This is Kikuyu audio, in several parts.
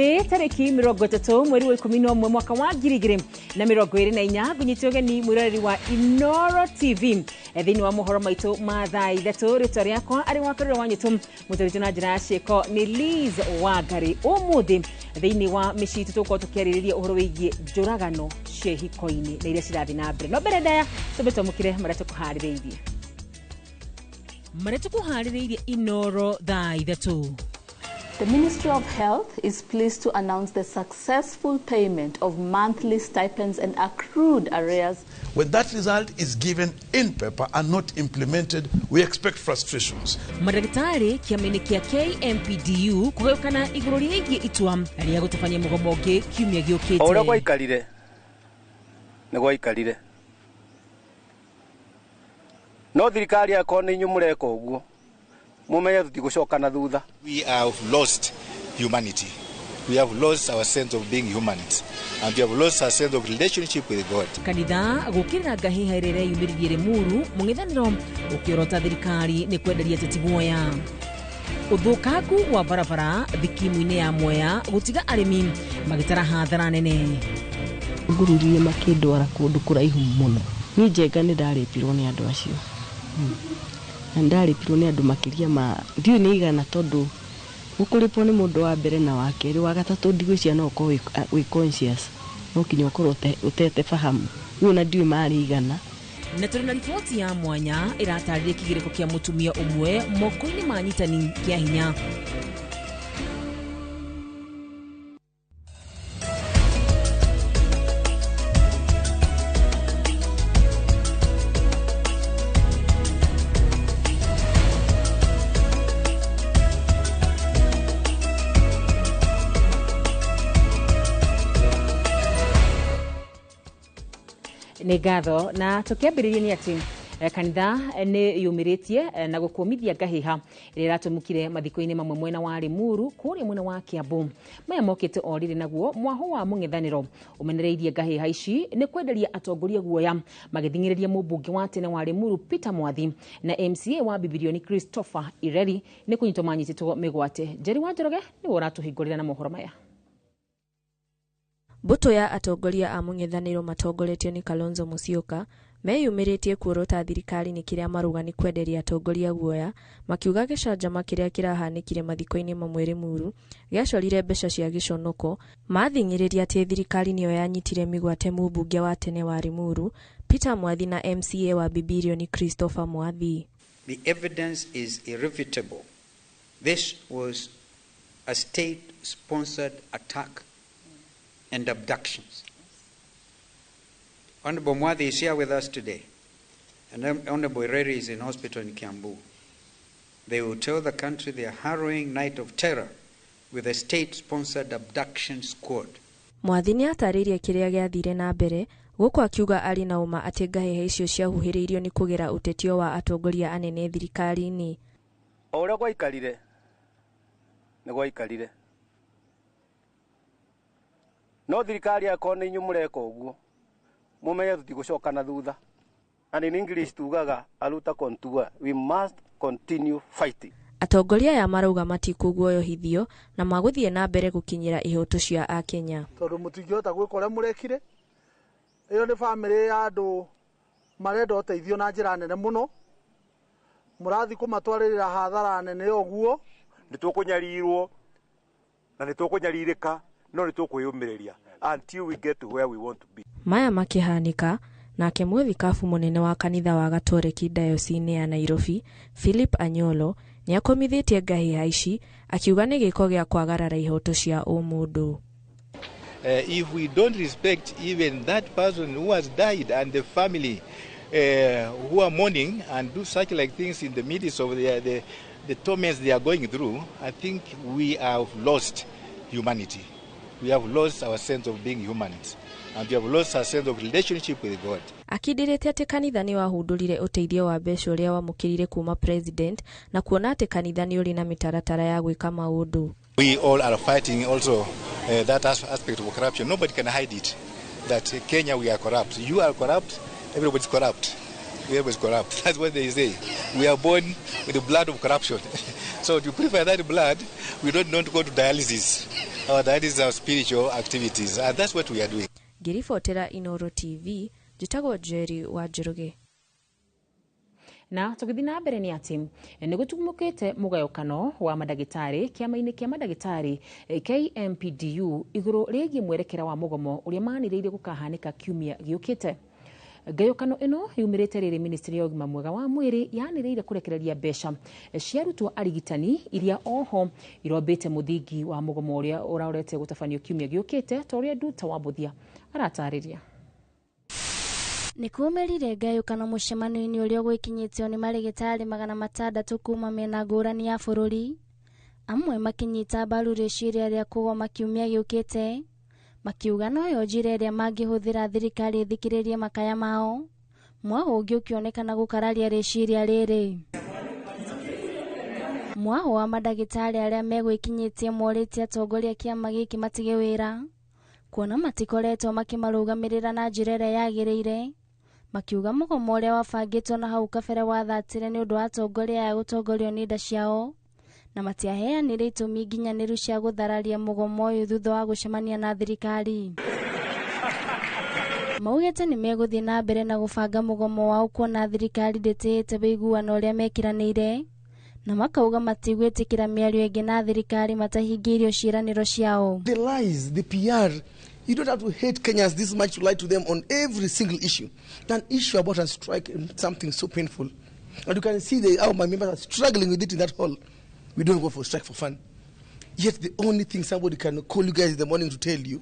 Nĩ tarĩki 30 mweri wa 11 mwaka wa 2024 ngunyite ũgeni mwĩroreri wa Inooro TV thĩinĩ wa mohoro maitũ ma thaa ithatũ. Rĩtwa rĩakwa arĩ wa karũra wa nyũtũ mũtũritũ na njĩra ya ciĩko nĩ Liz Wangari. Ũmũthĩ thĩinĩ wa mĩciĩ itũ tũgũkorwo tũkĩarĩrĩria ũhoro wĩgiĩ njũragano cia ihiko-inĩ na iria cirathiĩ na mbere. No mbere ndaya tũmbe twamũkĩre marĩa tũkũharĩrĩirie. Marĩa tũkũharĩrĩirie Inooro thaa ithatũ. The Ministry of Health is pleased to announce the successful payment of monthly stipends and accrued arrears. When that result is given in paper and not implemented, we expect frustrations. Madagĩtarĩ kĩama-inĩ kĩa KMPDU kũgayũkana igũrũ rĩgiĩ itua rĩa gũtabania mũgomo ũngĩ kiumia gĩũkĩte. O ũrĩa gwaikarire nĩ gwaikarire, no thirikari akorwo nĩ inyuĩ mũreka ũguo mũmenye tũtigũcoka na thutha. We have lost humanity. We have lost our sense of being humans, and we have lost our sense of relationship with God. Kanitha gũkĩrĩra ngahĩha ĩrĩa ĩreyumĩririe Limuru mũng'ethanĩro ũkĩorota thirikari nĩ kwenderia ateti guoya. Ũthũkangu wa barabara thikimu-inĩ ya Mwea gũtiga arĩmi magĩtara hathara nene. Ngururirie makĩndwara kũndũ kũraihu mũno. Niĩ Njenga nĩ ndarĩpirwo nĩ andũ acio. Na ndarĩpirwo nĩ andũ makĩria ma ndiũĩ nĩ igana, tondũ gũkũrĩpwo nĩ mũndũ wa mbere na wa kerĩ, wa gatatũ ndigwĩciria no ũkorwo wĩ conscious, no kinya ũkorwo ũtete fahamu. Rĩu ona ndiũĩ marĩ igana. Na tũrĩ na riboti ya mwanya ĩratarĩria kĩgirĩko kĩa mũtumia ũmwe moko-inĩ ma anyitani kĩa hinya. Nĩ ngatho. Na tũkĩambĩrĩria nĩ atĩ kanitha nĩ yũmĩrĩtie na gũkũmithia ngahĩha ĩrĩa ĩratũmũkire mathiko-inĩ mamwe mwena wa Limuru kũrĩa mwena wa Kiambu. Maya mokĩte o rĩrĩ naguo mwaho wa mũng'ethanĩro ũmenereirie ngahĩha ici nĩ kwenderia atongoria guoya magĩthing'ĩrĩria mũmbunge wa tene wa Limuru Peter Mwathi na MCA wa Bibirioni Christopher Ireri nĩ kũnyitwo manyitĩtwo mĩgwate. Njeri wa Njoroge nĩwe ũratũhingũrĩra na mohoro maya. Mbũtũ ya atongoria a mũng'ethanĩro matongoretio nĩ Kalonzo Musyoka meyumĩrĩtie kuorota thirikari nĩ kĩrĩa marauga nĩ kwenderia atongoria guoya, makiuga gĩcanjama kĩrĩa kĩrahanĩkire mathiko-inĩ mamwe Limuru gĩacorire mbeca cia gĩconoko. Mathing'ĩrĩria atĩ thirikari nĩyo yanyitire mĩgwate mũmbunge wa tene wa Limuru Peter Mwathi na MCA wa Bibirioni Christopher Mwathi. The evidence is irrefutable. This was a state-sponsored attack and abductions. Honorable Mwathi is here with us today, and Honorable Ireri is in hospital in Kiambu. They will tell the country their harrowing night of terror with a state-sponsored abduction squad. Mwathi nĩ atarĩirie kĩrĩa gĩathire na mbere gũkũ akiuga arĩ na ũma atĩ ngahĩha icio ciahuhĩrĩirio nĩ kũgera ũtetio wa atongoria anene thirikari-inĩ. O ũrĩa gwaikarire nĩ gwaikarire, no thirikari akorwo nĩ inyuĩ mũreka ũguo mũmenye tũtigũcoka na thutha. And in English tugaga aluta contua, we must continue fighting. Atongoria aya marauga matikũguoyohithio na magũthiĩ na mbere gũkinyĩra ihoto cia Akenya. Tondũ mũtingĩhota gwĩka ũrĩa mũrekire. Ĩyo nĩ bamĩrĩ ya andũ marenda ũteithio na njĩra nene mũno, mũrathiĩ kũmatwarĩrĩra hathara nene ũguo. Nĩ tũkũnyarirwo na nĩ tũkũnyarirĩka, no nĩ tũkwĩyũmĩrĩria until we get to where we want to be. Maya makĩhanĩka, nake mũthikabu mũnene wa kanitha wa Gatoreki dayocese ya Nairobi Philip Anyolo nĩakomithĩtie ngahĩha ici akiuga nĩ gĩko gĩa kwagarara ihoto cia ũmũndũ. If we don't respect even that person who has died and the family who are mourning and do such like things in the midst of the torments they are going through, I think we have lost humanity. We have lost our sense of being humans, and we have lost our sense of relationship with God. Akindĩrĩte atĩ kanitha nĩ wahundũrire ũteithio wa mbeca ũrĩa wamũkĩrire kuma president na kuona atĩ kanitha nĩ ũrĩ na mĩtaratara ya gwĩka maũndũ. We all are fighting also that aspect of corruption. Nobody can hide it, that Kenya we are corrupt. You are corrupt, everybody's corrupt. Everybody's corrupt. That's what they say. We are born with the blood of corruption. So to purify that blood, we don't want to go to dialysis. Oh, that is our spiritual activities, and that's what we are doing. Ngĩribotera Inooro TV, njĩtagwo Njeri wa Njoroge. Na tũgĩthiĩ na mbere nĩ atĩ nĩ gũtumũkĩte mũgayũkano wa mandagĩtarĩ kĩama-inĩ kĩa mandagĩtarĩ KMPDU igũrũ rĩgiĩ mwerekera wa mũgomo ũrĩa manĩrĩire gũkahanĩka kiumia gĩũkĩte. Ngayũkano ĩno yumĩrĩte rĩrĩ ministry ya ũgima mwega wa mwĩrĩ yanĩrĩire kũrekereria mbeca cia arutwo arigitani iria oho irombĩte mũthingi wa mũgomo ũrĩa ũrorete gũtabanio kiumia gĩũkĩte ta ũrĩa Nduta wa Mbuthia aratarĩria. Nĩ kumĩrire ngayũkano mũcemanio-inĩ ũrĩa ũgwĩkinyĩtio nĩ marĩgĩtarĩ 600 kuma mĩena ngũrani ya bũrũri, amwe makĩnyita mbaru rĩciria rĩa kũgoma kiumia gĩũkĩte, makiuga noyo njĩra ĩrĩa mangĩhũthĩra thirikari ĩthikĩrĩrie makaya mao, mwaho ũngĩ ũkĩonekana gũkararia rĩciria rĩrĩ. Mwaho wa mandagĩtarĩ arĩa megwĩkinyĩtie morĩtie atongoria kĩama gĩkĩ matige wĩra, kuona matikoretwo makĩmarũgamĩrĩra na njĩra ĩrĩa yagĩrĩire, makiuga mũgomo ũrĩa wabangĩtwo na hau kabere wathatire nĩ ũndũ wa atongoria aya gũtongorio nĩ nda ciao, na matiaheanire itũmi nginyanĩru cia gũthararia mũgomo ũyũ thutha wa gũcemania na thirikari. Maugĩte nĩ megũthiĩ na mbere na gũbanga mũgomo wao kuona thirikari ndĩtĩĩte ũiguano ũrĩa mekĩranĩire, na makauga matigwĩtĩkĩra mĩario ĩngĩ na thirikari matahingĩirio ciĩranĩro ciao. The lies, the PR, you don't have to hate Kenyans this much to lie to them on every single issue. An issue about a strike, something so painful. And you can see how my members are struggling with it in that hall. We don't go for strike for fun. Yet the only thing somebody can call you guys in the morning to tell you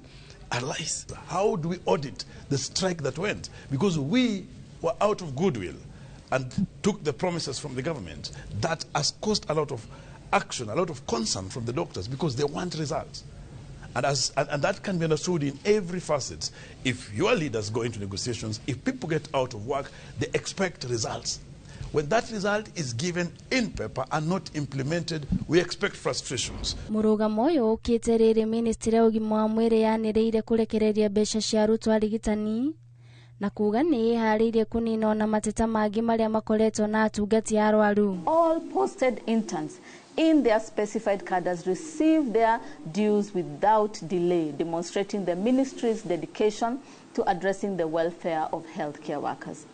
are lies. How do we audit the strike that went? Because we were out of goodwill and took the promises from the government. That has caused a lot of action, a lot of concern from the doctors because they want results. And that can be understood in every facet. If your leaders go into negotiations, if people get out of work, they expect results. When that result is given in paper and not implemented, we expect frustrations. Mũrũgamo ũyũ ũkĩte rĩrĩ ministry ya ũgima wa mwĩrĩ yanĩrĩire kũrekereria mbeca cia arutwo arigitani na kuga nĩ ĩharĩirie kũnina ona mateta mangĩ marĩa makoretwo na atungati a arwaru. All posted interns in their specified cadres receive their dues without delay, demonstrating the ministry's dedication to addressing the welfare of healthcare workers.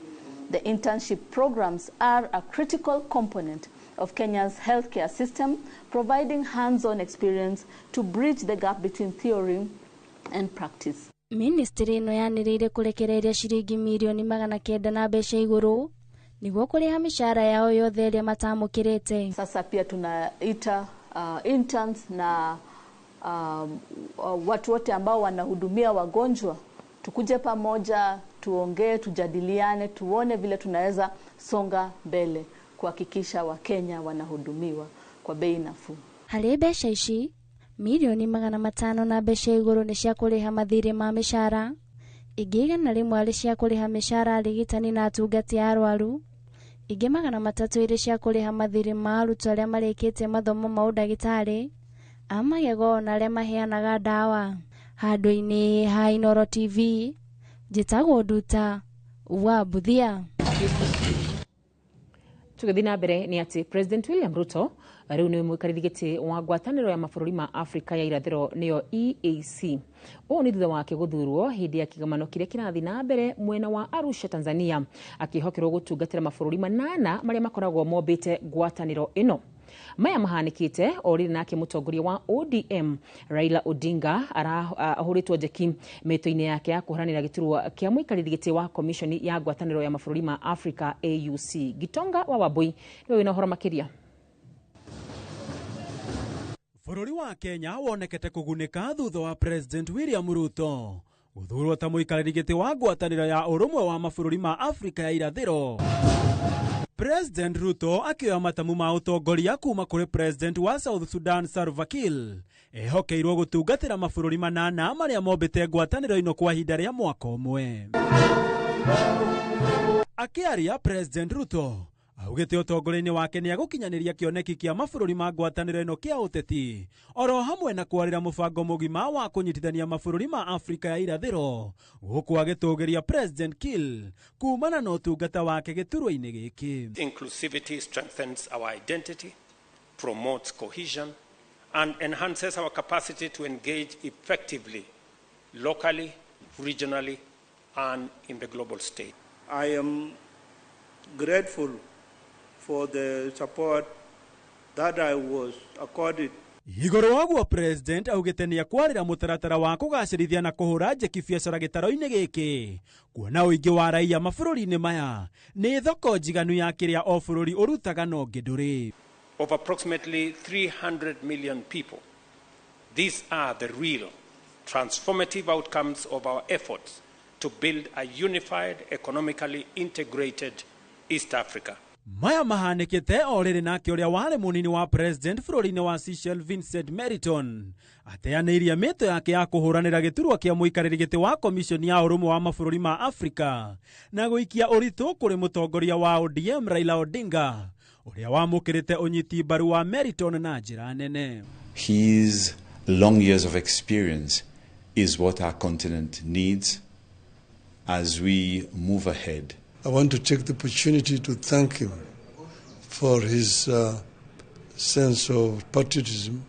The internship programs are a critical component of Kenya's healthcare system, providing hands-on experience to bridge the gap between theory and practice. Ministry ĩno yanĩrĩire kũrekereria ciringi mirioni 900 na mbeca igũrũ nĩguo kũrĩha mĩcara yao yothe ĩrĩa matamũkĩrĩte. Sasa pia tunaita interns na watu wote ambao wanahudumia wagonjwa, tukuje pamoja, tuongee, tujadiliane, tuone vile tunaweza songa mbele kuhakikisha Wakenya wanahudumiwa kwa bei nafuu. Harĩ mbeca ici milioni 500 na mbeca igũrũ nĩ cia kũrĩha mathirĩ ma mĩcara, ingĩ 100 arĩ cia kũrĩha mĩcara arigitani na atungati a arwaru, ingĩ 300 irĩ cia kũrĩha mathirĩ ma arutwo arĩa marĩkĩtie mathomo ma ũndagĩtarĩ, a magego na arĩa maheanaga ndawa. Handũ-inĩ ha Inooro TV, njĩtagwo Nduta wa Mbuthia. Tũgĩthiĩ na mbere nĩ atĩ President William Ruto rĩu nĩ mũikarĩri gĩtĩ wa ngwatanĩro ya mabũrũri ma Afrika ya irathĩro nĩyo EAC. Ũũ nĩ thutha wake gũthurwo hĩndĩ ya kĩgomano kĩrĩa kĩrathiĩ na mbere mwena wa Arusha, Tanzania, akĩhokerwo gũtungatĩra mabũrũri 8 marĩa makoragwo mombĩte ngwatanĩro ĩno. Maya mahanĩkĩte o rĩrĩ nake mũtongoria wa ODM Raila Odinga ahũrĩtwo njeki mĩtũ-inĩ yake ya kũharanĩra gĩturwa kĩa mũikarĩri gĩtĩ wa komishoni ya ngwatanĩro ya mabũrũri ma Afrika AUC. Gitonga wa Wambui nĩwe wĩna ũhoro makĩria. Bũrũri wa Kenya wonekete kũgunĩka thutha wa President William Ruto gũthurwo ta mũikarĩri gĩtĩ wa ngwatanĩro ya ũrũmwe wa mabũrũri ma Afrika ya irathĩro. President Ruto akĩoya matamu ma ũtongoria kuma kũrĩ President wa South Sudan Salva Kiir ehokeirwo gũtungatĩra mabũrũri 8 marĩa mombĩte ngwatanĩro ĩno kwa ihinda rĩa mwaka ũmwe. Akĩaria President Ruto augĩte ũtongoria-inĩ wake nĩ agũkinyanĩria kĩoneki kĩa mabũrũri ma ngwatanĩro ĩno kĩa ũteti oro hamwe na kwarĩra mũbango mũgima wa kũnyitithania mabũrũri ma Afrika ya irathĩro gũkũ agĩtũgĩria President Kiir kumana na ũtungata wake gĩturwa-inĩ gĩkĩ. Inclusivity strengthens our identity, promotes cohesion and enhances our capacity to engage effectively locally, regionally, and in the global stage. I am grateful for the support that I was accorded. Igũrũ waguo president augĩte nĩ ekwarĩra mũtaratara wa kũgacĩrithia na kũhũra njeki biacara gĩtaro-inĩ gĩkĩ kuona ũingĩ wa raiya mabũrũri-inĩ maya nĩ thoko njiganu ya kĩrĩa o bũrũri ũrutaga na ũngĩ ndũrĩ. Of approximately 300 million people. These are the real transformative outcomes of our efforts to build a unified, economically integrated East Africa. Maya mahanĩkĩte o rĩrĩ nake ũrĩa warĩ mũnini wa president bũrũri-inĩ wa Seychelles Vincent Meriton ateanĩirie mĩto yake ya kũhũranĩra gĩturwa kĩa mũikarĩri gĩtĩ wa komishoni ya ũrũmwe wa mabũrũri ma Afrika na gũikia ũritũ kũrĩ mũtongoria wa ODM Raila Odinga ũrĩa wamũkĩrĩte ũnyiti mbaru wa Meriton na njĩra nene. His long years of experience is what our continent needs as we move ahead. I want to take the opportunity to thank him for his sense of patriotism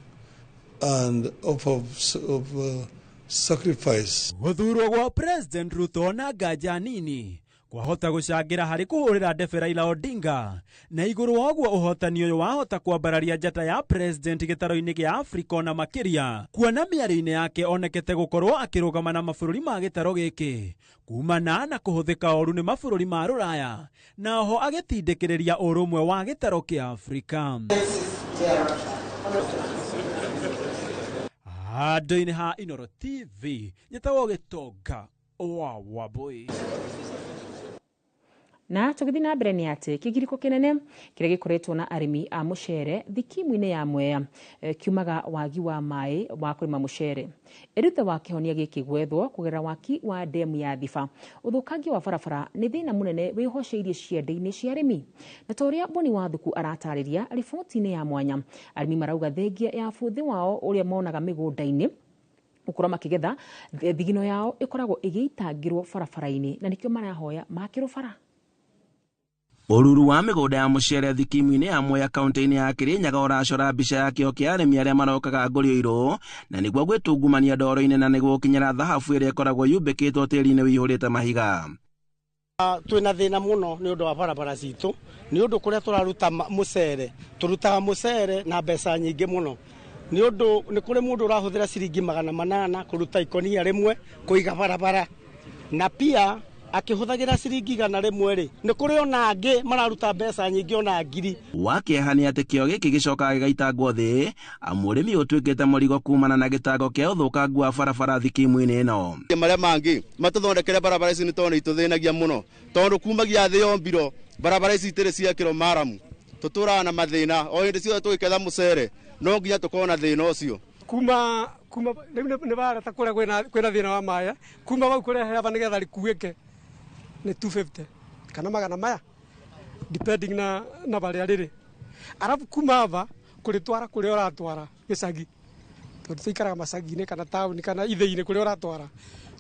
and of sacrifice. Gũthurwo gwa President Ruto na nganja nini kwahota gũcangĩra harĩ kũhũrĩra ndebe Raila Odinga na igũrũ wa ũguo ũhotani ũyũ wahota kwambararia njata ya president gĩtaro-inĩ gĩa Afrika ona makĩria kuona mĩario-inĩ yake onekete gũkorwo akĩrũgama na mabũrũri ma gĩtaro gĩkĩ kumana na kũhũthĩka ũru nĩ mabũrũri ma rũraya na oho agĩtindĩkĩrĩria ũrũmwe wa gĩtaro kĩa Afrika. Handũ-inĩ ha Inooro TV nyĩtagwo Gĩtonga wa Wambui. Na tũgĩthiĩ na mbere nĩ atĩ kĩgirĩko kĩnene kĩrĩa gĩkoretwo na arĩmi a mũcere thikimu-inĩ ya Mwea kiumaga wagi wa maĩ wa kũrĩma mũcere. Thutha wa kĩhonia gĩkĩ gwethwo kũgerera waki wa ndemu ya Thiba, ũthũkangia wa barabara nĩ thĩna mũnene wĩhoceirie ciande-inĩ cia arĩmi. Na ta ũrĩa Boni Wathuku aratarĩria riboti-inĩ ya mwanya, arĩmi marauga thengia ya bũthĩ wao ũrĩa monaga mĩgũnda-inĩ gũkorwo makĩgetha thigino yao ĩkoragwo ĩgĩitangĩrwo barabara-inĩ na nĩkĩo marahoya makĩrwo bara. Ũruru wa mĩgũnda ya mũcere thikimu-inĩ ya Mwea kaunti-inĩ ya Kĩrĩnyaga ũracora mbica ya kĩo kĩa arĩmi arĩa marokaga ngũrio irũ na nĩguo gwĩtungumania ndoro-inĩ na nĩguo gũkinyĩra thahabu ĩrĩa ĩkoragwo yũmbĩkĩtwo tĩri-inĩ ũihũrĩte mahiga. Twĩna thĩna mũno nĩ ũndũ wa barabara citũ nĩ ũndũ kũrĩa tũraruta mũcere tũrutaga mũcere na mbeca nyingĩ mũno nĩ ũndũ nĩ kũrĩ mũndũ ũrahũthĩra ciringi 800 kũruta ikonia rĩmwe kũiga barabara na pia akĩhũthagĩra ciringi 100 rĩ nĩ kũrĩ ona angĩ mararuta mbeca nyingĩ ona ngiri. Wa kĩeha nĩ atĩ kĩo gĩkĩ gĩcokaga gĩgaitangwo thĩ amu ũrĩmi ũtuĩkĩte mũrigo kumana na gĩtango kĩa ũthũkangu wa barabara thikimu-inĩ ĩno. Marĩa mangĩ matũthondekere barabara ici nĩ tondũ nĩ itũthĩnagia mũno tondũ kumagia thĩ yombirwo barabara ici itirĩ ciakĩrwo maramu tũtũraga na mathĩna o hĩndĩ ciothe tũgĩketha mũcere no nginya tũkorwo na thĩna ũcio. Kuma rĩu nĩ barata kũrĩa kwĩna thĩna wa maĩ kuma bau kũrehe aba nĩgetha rĩkuĩke nĩ 250 kana magana maya depending na barĩa rĩrĩ arabu kuma aba kũrĩtwara kũrĩa ũratwara gĩcagi tondũ tũikaraga macagi-inĩ kana taũni kana ithĩi-inĩ kũrĩa ũratwara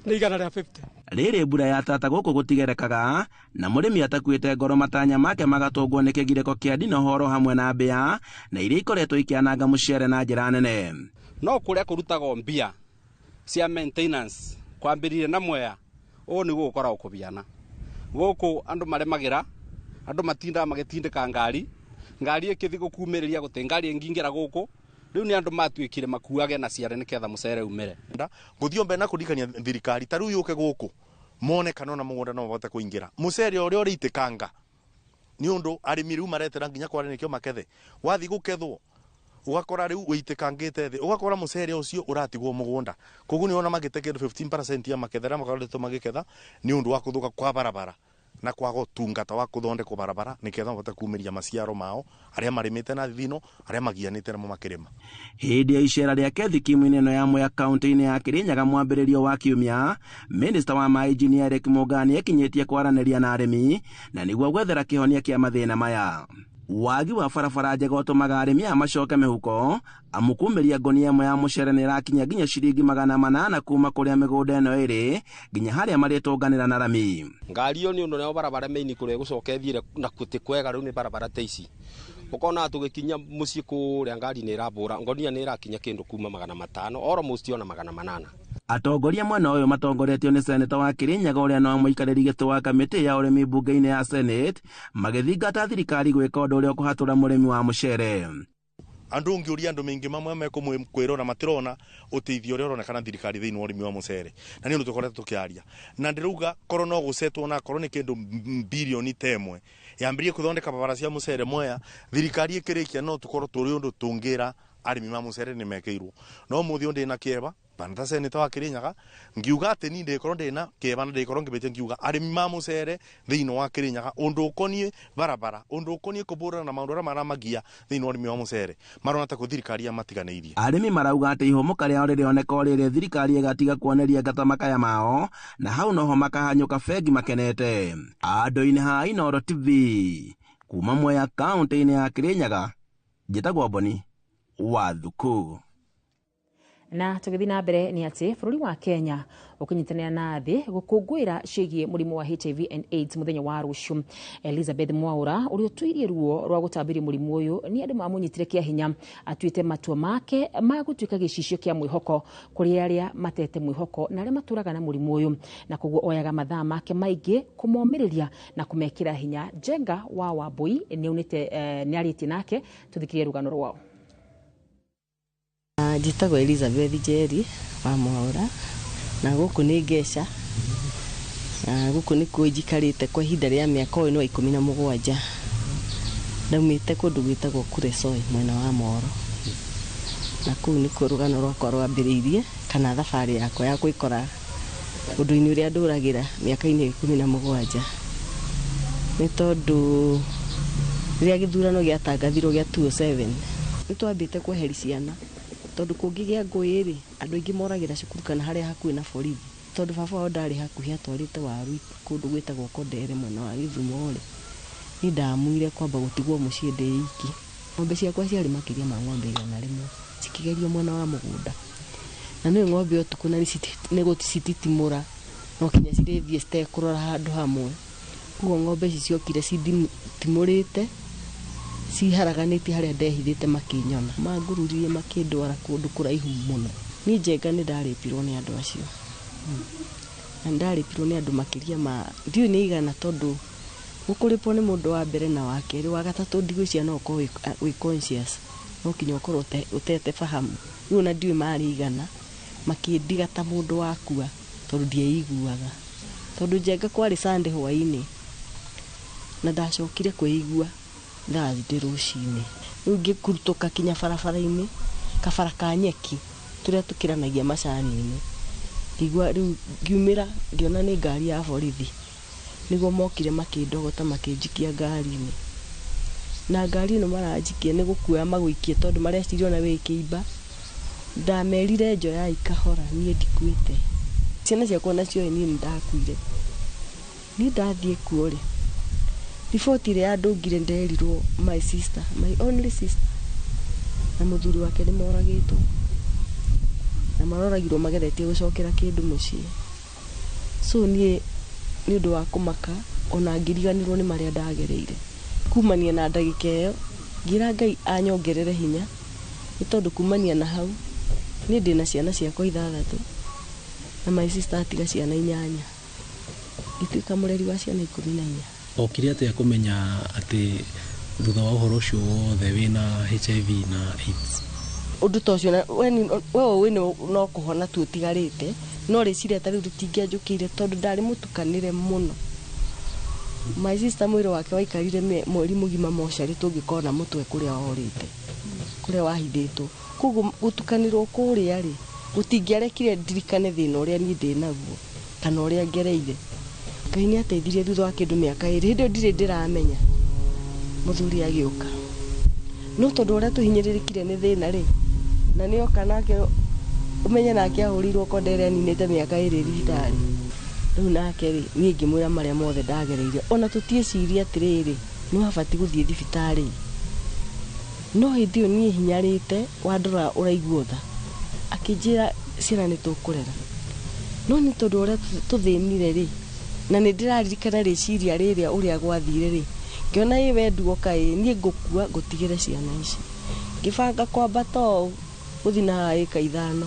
nĩ 150. Rĩrĩ mbura ya tata gũkũ gũtigerekaga na mũrĩmi atakuĩte ngoro matanya make magatũngwo nĩ kĩgirĩko kĩa ndinohoro hamwe na mbĩa na iria ikoretwo ikĩananga mũcere na njĩra nene. No kũrĩa kũrutagwo mbia cia maintenance kwambĩrĩria na Mwea ũũ nĩguo gũkoragwo kũbiana gũkũ andũ marĩmagĩra andũ matindaga magĩtindĩka ngari ngari ĩkĩthiĩ gũkumĩrĩria gũtĩ ngari ĩngĩingĩra gũkũ rĩu nĩ andũ matuĩkire makuage na ciare nĩketha mũcere umĩre. Gũthiĩ mbere na kũririkania thirikari ta rĩu yũke gũkũ mone kana ona mũgũnda no mahote kũingĩra mũcere ũrĩa ũrĩitĩkanga nĩ ũndũ arĩmi rĩu maretera nginya kware nĩkĩo makethe wathiĩ gũkethwo ũgakora rĩu ũitĩkangĩte thĩ ũgakora mũcere ũcio ũratigwo mũgũnda koguo nĩwona magĩte kĩndũ 15% ya maketha arĩa makoretwo magĩketha nĩ ũndũ wa kũthũka kwa barabara na kwaga ũtungata wa kũthondekwo barabara nĩketha mahote kumĩria maciaro mao arĩa marĩmĩte na thithino arĩa magianĩte namo makĩrĩma. Hĩndĩ ya icera rĩake thikimu-inĩ ĩno ya Mwea kaunti-inĩ ya Kĩrĩnyaga mwambĩrĩrio wa kiumia, minista wa maĩ Engineer Eric Mũngani ekinyĩtie kwaranĩria na arĩmi na nĩguo gwethera kĩhonia kĩa mathĩna maya. Wagi wa barabara njega ũtũmaga arĩmi aya macoke mĩhuko amu kumĩria ngũnia ĩmwe ya mũcere nĩ ĩrakinya nginya ciringi 800 kuma kũrĩa mĩgũnda ĩno ĩrĩ nginya harĩa marĩtũnganĩra na rami. Ngari ĩyo nĩ ũndũ nayo barabara maini kũrĩa ĩgũcoka ĩthiĩre na gũtĩ kwega rĩu nĩ barabara ta ici Ukona tugikinya mucii kuria ngari ni irabura ngonia ni irakinya kindu kuma 500 almost ona 800. Atongoria mwena ũyũ matongoretio nĩ seneta wa Kirinyaga ũrĩa no mũikarĩri gĩtĩ wa kamĩtĩ ya ũrĩmi mbunge-inĩ ya Senate magĩthingata thirikari gwĩka ũndũ ũrĩa ũkũhatũra mũrĩmi wa mũcere. Andu ungiuria andu maingi mamwe mekumwirora matirona uteithio uria uronekana thirikari thiini wa urimi wa mucere na ni undu tukoretwo tukiaria na ndirauga korwo no gucetwo na korwo ni kindu bilioni 1 yambirie kuthondeka barabara cia mucere Mwea thirikari ikirikia no tukorwo turi undu tungira arimi ma mucere ni mekeirwo no muthi ndina kieba bana seneta wa Kirinyaga ngiuga ati ni ndikorwo ndina kieba na ndikorwo ngibitie ngiuga arimi ma mucere thiini wa Kirinyaga undu ukonie barabara undu ukonie kuburana na maundu aria maramagia thiini wa urimi wa mucere marona ta thirikari ya matiganeirie. Arimi marauga ati ihomoka riao ririoneka riri thirikari igatiga kuoneria ngata makaya mao na hau noho makahanyuka bengi makenete. Andu-ini ha Inooro TV kuma Mwea kaunti-ini ya Kirinyaga njitagwo Boni wa Thuku. Na tũgĩthiĩ na mbere nĩ atĩ bũrũri wa Kenya ũkĩnyitanĩra na thĩ gũkũngũĩra ciĩgiĩ mũrimũ wa HIV and AIDS mũthenya wa rũciũ. Elizabeth Mwaura ũrĩa ũtũirie ruo rwa gũtambĩria mũrimũ ũyũ nĩ andũ mamũnyitire kĩa hinya atuĩte matua make ma gũtuĩka gĩcicio kĩa mwĩhoko kũrĩ arĩa matete mwĩhoko na arĩa matũraga na mũrimũ ũyũ, na koguo oyaga mathaa make maingĩ kũmomĩrĩria na kũmekĩra hinya. Njenga wa Wambui nĩaunĩte nĩarĩtie nake, tũthikĩrĩrie rũgano rwao. Njĩtagwo Elizabeth Njeri wa Mwaura na gũkũ nĩ Ngeca na gũkũ nĩkuo njikarĩte kwa ihinda rĩa mĩaka ũyũ nĩ 17. Ndaumĩte kũndũ gwĩtagwo Kuresoi mwena wa Moro na kũu nĩkuo rũgano rwakwa rwambĩrĩirie kana thabarĩ yakwa ya gwĩkora ũndũ-inĩ ũrĩa ndũragĩra mĩaka-inĩ 17 nĩ tondũ rĩrĩa gĩthurano gĩatangathirwo gĩa 2007 nĩ twambĩte kweheri ciana tondu kũngĩgĩa ngũĩ rĩ andũ aingĩ moragĩra cukuru kana harĩa hakuhĩ na borithi tondu baba wao ndarĩ hakuhĩ atwarĩte waru kũndũ gwĩtagwo Kondere mwena wa Gĩthumo rĩ niĩ ndamuire kwamba gũtigwo mũciĩ ndĩ iki. Ng'ombe ciakwa ciarĩ makĩria ma ng'ombe 100 cikĩgerio mwena wa mũgũnda na nĩ ng'ombe ũtukũ na nĩ gũcititimũra no kinya cirĩthiĩ citekũrora handũ hamwe koguo ng'ombe ici ciokire citimũrĩte ciharaganĩtie harĩa ndehithĩte makĩnyona mangururirie makĩndwara kũndũ kũraihu mũno. Niĩ Njenga nĩ ndarĩpirwo nĩ andũ acio na ndarĩpirwo nĩ andũ makĩria ma ndiũĩ nĩ igana tondũ gũkũrĩpwo nĩ mũndũ wa mbere na wa kerĩ wa gatatũ ndigwĩciria no ũkorwo wĩ conscious no kinya ũkorwo ũtete fahamu rĩu ona ndiũĩ marĩ igana makĩndiga ta mũndũ wakua tondũ ndieiguaga tondũ Njenga kwarĩ Sunday hwaĩ-inĩ na ndacokire kwĩigua Thursday rũcinĩ rĩu ngĩkurutũka kinya barabara-inĩ kabara ka nyeki tũrĩa tũkĩranagia macani-inĩ ngĩigua rĩu ngiumĩra ngĩona nĩ ngari ya borithi nĩguo mokire makĩndogota makĩnjikia ngari-inĩ na ngari ĩno maranjikia nĩ gũkuoya magũikie tondũ mareciria ona wĩ kĩimba. Ndamerire njoyai kahora niĩ ndikuĩte ciana ciakwa nacio niĩ nĩndakuire niĩ ndathiĩ kuo rĩ riboti ĩrĩa yandũngire nderirwo my sister, my only sister na mũthuri wake nĩ moragĩtwo na maroragirwo mageretie gũcokera kĩndũ mũciĩ so niĩ nĩ ũndũ wa kũmaka ona ngĩriganĩrwo nĩ marĩa ndagereire kumania na ndagĩka ĩyo ngĩra Ngai anyongerere hinya nĩ tondũ kumania na hau niĩ ndĩna ciana ciakwa 6 na my sister atiga ciana 8 ngĩtuĩka mũreri wa ciana 14. Okire atia kũmenya atĩ thutha wa ũhoro ũcio wothe wĩna HIV na AIDS? Ũndũ ta ũcio we ũĩ no kũhona tu ũtigarĩte no rĩciria ta rĩu rĩtingĩanjũkĩire tondũ ndarĩ mũtukanĩre mũno. My sister mwĩrĩ wake waikarire mweri mũgima mocarĩ tũngĩkona mũtwe kũrĩa worĩte kũrĩa wahithĩtwo koguo gũtukanĩrwo kũrĩa rĩ gũtingĩarekire ndirikane thĩna ũrĩa niĩ ndĩnaguo kana ũrĩa ngereire. Ngai nĩ ateithirie thutha wa kĩndũ mĩaka 2 hĩndĩ ĩyo ndirĩ ndĩramenya mũthuri agĩũka no tondũ ũrĩa tũhinyĩrĩrĩkire nĩ thĩna rĩ na nĩoka nake ũmenye nake ahũrĩirwo Kondere aninĩte mĩaka 2 thibitarĩ rĩu nake rĩ niĩ ngĩmwĩra marĩa mothe ndagereire ona tũtiĩcirie atĩrĩrĩ nĩ wabatiĩ gũthiĩ thibitarĩ no hĩndĩ ĩyo niĩ hinyarĩte wandora ũraigua tha akĩnjĩra ciana nĩ tũkũrera no nĩ tondũ ũrĩa tũthĩnire rĩ na nĩ ndĩraririkana rĩciria rĩrĩa ũrĩa gwathire rĩ Ngĩona ĩ we nduoka ĩ niĩ ngũkua ngũtigĩre ciana ici. Ngĩbanga kwambata ũũ gũthiĩ na haha ĩka 5,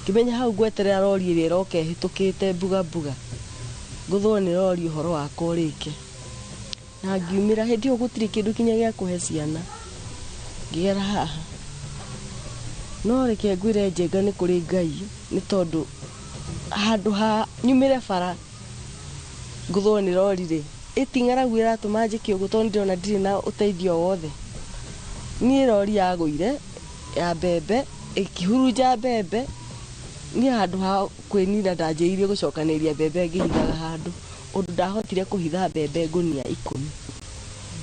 ngĩmenya hau ngweterera rori ĩrĩa ĩroka ĩhĩtũkĩte mbuga mbuga, ngũthwo nĩ rori ũhoro wakwa ũrĩke. Na ngiumĩra hĩndĩ ĩyo gũtirĩ kĩndũ kinya gĩa kũhe ciana, ngĩgera haha. No reke ngwĩre Njenga nĩ kũrĩ Ngai, nĩ tondũ handũ ha nyumĩre bara ngũthwo nĩ rori rĩ, ĩti ng'aragu ĩratũma njĩke ũguo tondũ ndĩrona ndirĩ na ũteithio wothe. Niĩ rori yagũire ya mbembe, ĩkĩhurunja mbembe, niĩ handũ ha kwĩnina ndanjĩrĩirie gũcokanĩrĩria mbembe ngĩhithaga handũ, ũndũ ndahotire kũhitha mbembe ngũnia 10.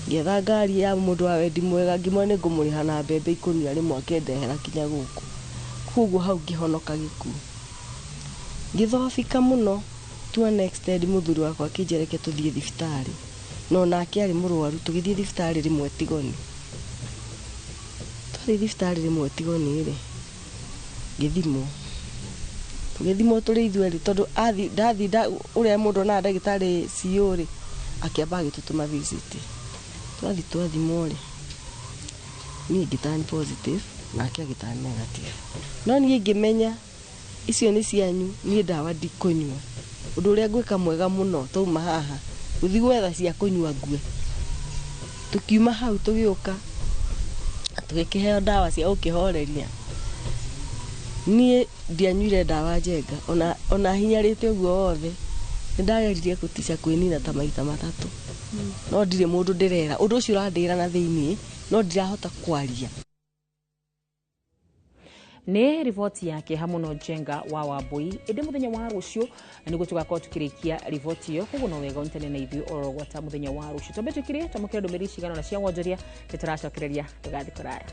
Ngĩetha ngari ya mũndũ wa wendi mwega, ngĩmwĩra nĩ ngũmũrĩha na mbembe ikũnia rĩmwe akĩndehera kinya gũkũ. Koguo hau ngĩhonoka gĩkuũ. Ngĩthobika mũno to an extent mũthuri wakwa akĩnjĩra reke tũthiĩ thibitarĩ, no nake arĩ mũrwaru, tũgĩthiĩ thibitarĩ rĩmwe Tigoni. Twathiĩ thibitarĩ rĩmwe Tigoni rĩ, ngĩthimwo. Tũgĩthimwo tũrĩ ithuerĩ tondũ ndathiĩ ũrĩa mũndũ onaga ndagĩtarĩ CEO rĩ, akĩamba agĩtũtũma visit. Twathiĩ twathimwo rĩ, niĩ ngĩ turn positive nake agĩ turn negative. No niĩ ngĩmenya icio nĩ cianyu, niĩ ndawa ndikũnyua. Ũndũ ũrĩa ngwĩka mwega mũno twauma haha, gũthiĩ gwetha cia kũnyua ngue. Tũkiuma hau tũgĩũka, tũgĩkĩheo ndawa cia gũkĩhoreria. Niĩ ndianyuire ndawa Njenga, ona hinyarĩte ũguo wothe, nĩ ndageririe gũtica kwĩnina ta maita 3. No ndirĩ mũndũ ndĩrera, ũndũ ũcio ũrandĩra na thĩiniĩ, no ndirahota kwaria. Nĩ riboti ya kĩeha mũno Njenga wa Wambui, ĩndĩ mũthenya wa rũciũ nĩguo tũgakorwo tũkĩrĩkia riboti ĩyo, koguo no wega ũnyitane na ithuĩ oro gwata mũthenya wa rũciũ. Twambe twĩkire twamũkĩre ndũmĩrĩri cigana ũna cia wonjoria, nĩ tũracokereria tũgathiĩ kũraya.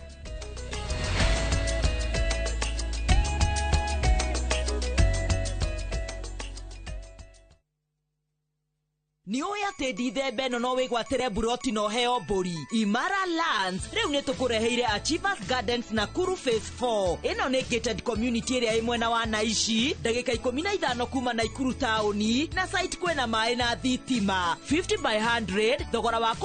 Nĩ ũĩ atĩ ndithemba ĩno no wĩgwatĩre mburoti na ũheo mbũri. Imara Lands rĩu nĩ tũkũreheire Achievers Gardens Nakuru Phase 4. Ĩno nĩ gated community ĩrĩa ĩ mwena wa Naishi, ndagĩka 15 kuma Naikuru taũni, na site kwĩna maĩ na thitima 50 by 100, thogora wa